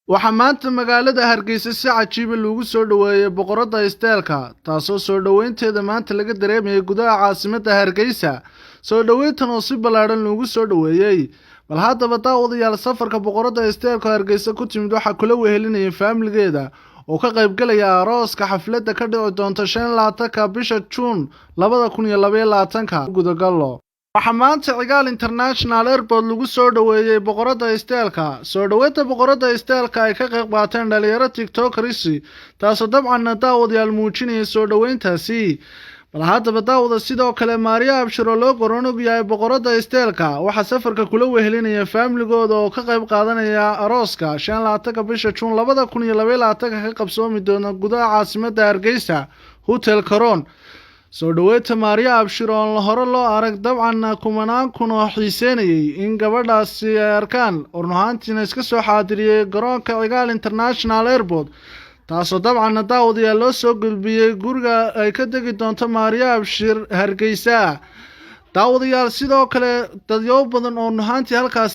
Waxaa maanta magaalada Hargeysa si cajiiba loogu soo dhoweeyey boqoradda isteelka, taasoo soo dhoweynteeda maanta laga dareemayay gudaha caasimadda Hargeysa. Soo dhoweyntan oo si ballaadhan loogu soo dhoweeyey. Bal haddaba daawadayaal, safarka boqoradda isteelka Hargeysa ku timid waxaa kula wehelinayay faamiligeeda oo ka qaybgalaya arooska xafladda ka dhici doonta 25-ka bisha Juun 2022-ka. Gudagallo. Waxaa maanta Cigaal International Airport lagu soo dhoweeyey boqoradda isteelka. Soo dhoweynta boqoradda isteelka ay ka qayb qaateen dhalinyaro tiktokers, taasoo dabcanna daawadayaal muujinaya soo dhoweyntaasi. Bal haddaba daawada, sidoo kale Maariya Abshir oo loo goranog yahay boqoradda isteelka waxaa safarka kula wehelinaya faamiligooda oo ka qayb qaadanaya arooska 25-ka bisha Juun 2022-ka ka qabsoomi doona gudaha caasimadda Hargeysa, Hotel Caron. Soo dhoweynta Maariya Abshir oon hore loo arag, dabcanna kumanaan kun oo xiiseynayay in gabadhaasi ay arkaan, run ahaantiina iska soo xaadiriyey garoonka Cigaal International Airport, taasoo dabcanna daawadayaal loo soo gudbiyey guriga ay ka degi doonto Maariya Abshir Hargeysa. Daawadayaal, sidoo kale dadyo badan oo run ahaantii halkaas